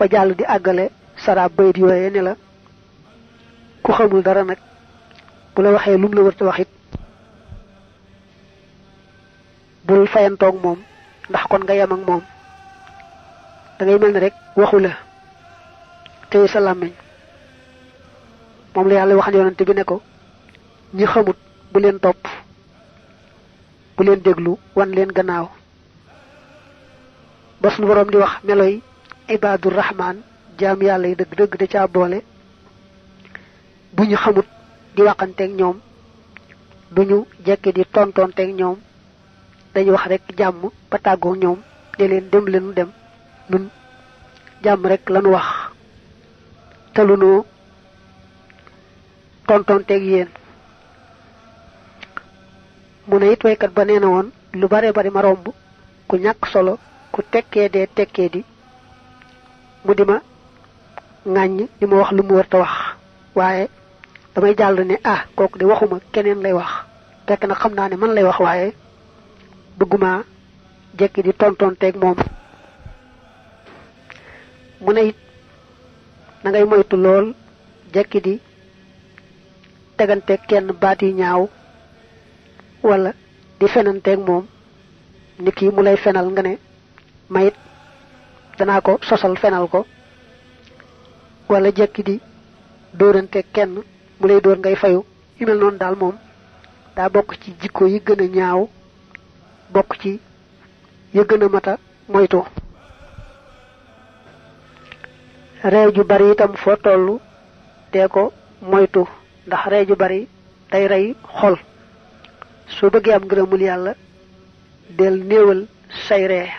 dafa jàll di àggale sara bayit yooye ne la ku xamul dara nag bu la waxee lum la wërta waxit bul fayantoog moom ndax kon nga yem ak moom da ngay mel ni rek waxu la tey sa làmmiñ moom la yàlla wax ne yonante bi ne ko ñi xamut bu leen topp bu leen déglu wan leen gannaaw ba suñu borom di wax meloy ibadur rahman jaam yàlla yi dëgg dëgg da caa boole bu ñu xamut di waxanteeg ñoom duñu jekki di tontonteeg ñoom dañu wax rek jàmm ba tàggoo ñoom ne leen dem leenu dem nun jàmm rek lañu wax te lu nu tontonteeg yéen mu ne it waykat ba nee na woon lu bare bari ma romb ku ñàkk solo ku tekkee dee tekkee di mu di ma ŋàññ di ma wax lu mu warta wax waaye damay jàll ne ah kooku de waxuma keneen lay wax fekk na xam naa ne man lay wax waaye bëgguma jekki di tontonteeg moom mu ne it na ngay moytu lool jekki di teganteeg kenn baat yi ñaaw wala di fenanteeg moom ni kii mu lay fenal nga ne mayit danaa ko sosal fenal ko wala jekki di dóoranteeg kenn mu lay dóor ngay fayu yu mel noonu daal moom daa bokk ci jikko yi gën a ñaaw bokk ci yi gën a mata moytu ree ju bari itam foo tollu dee ko moytu ndax ree ju bari day rey xol soo bëggee am ngërëmul yàlla del néewal say ree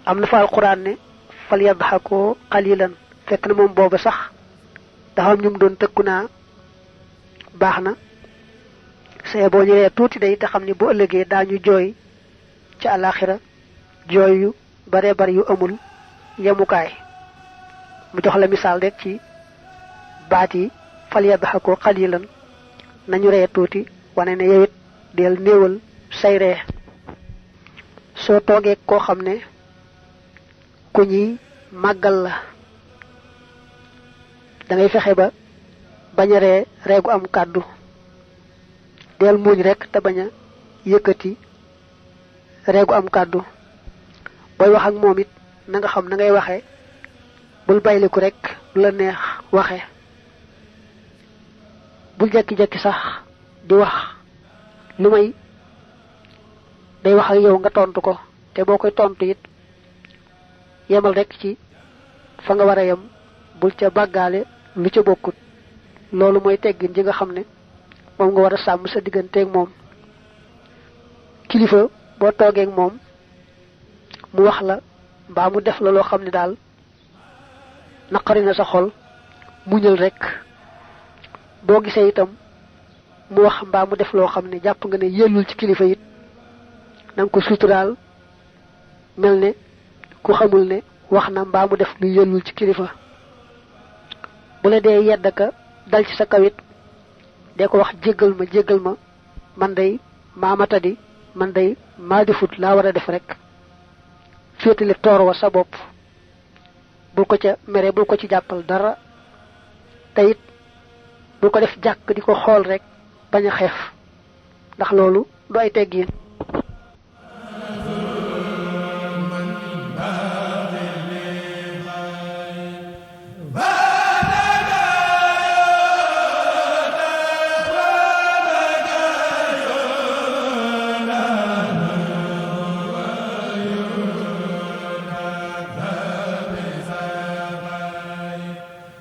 am na fa alquran ne fal yadxakoo qalilan fekk na moom booba sax dafa am ñum doon tëkku naa baax na saye boo ñu ree tuuti day te xam ni bu ëllëgee daañu jooy ci àllaaxira jooy yu bare bari yu amul yemukaay mu jox la misaal rek ci baat yi fal yadxakoo qalilan nañu ree tuuti wane ne yow it del néewal say ree soo toogee koo xam ne ku ñuy màggal la da ngay fexe ba bañ a ree reegu am kàddu del muuñ rek te bañ a yëkkati reegu am kàddu booy wax ak moom it na nga xam na ngay waxe bul bayliku rek lu la neex waxe bul jekki-jekki sax di wax lu may day wax ak yow nga tontu ko te boo koy tontu it yemal rek ci fa nga war a yem bul ca bàggaale lu ca bokkut loolu mooy teggin ji nga xam ne moom nga war a sàmm sa digganteeg moom kilifa boo toogeeg moom mu wax la mbaa mu def la loo xam ne daal naqari na sa xol muñal rek boo gisee itam mu wax mbaa mu def loo xam ne jàpp nga ne yellul ci kilifa it nanga ko suturaal mel ne ku xamul ne wax na mbaa mu def lu yellul ci kilifa bu la dee yedd ka dal ci sa kawit dee ko wax jéggal ma man day maa matadi man day maa defut laa war a def rek féetale toor wa sa bopp bul ko ca mere bul ko ci jàppal dara te it bul ko def jàkk di ko xool rek bañ a xeef ndax loolu du ay teggiin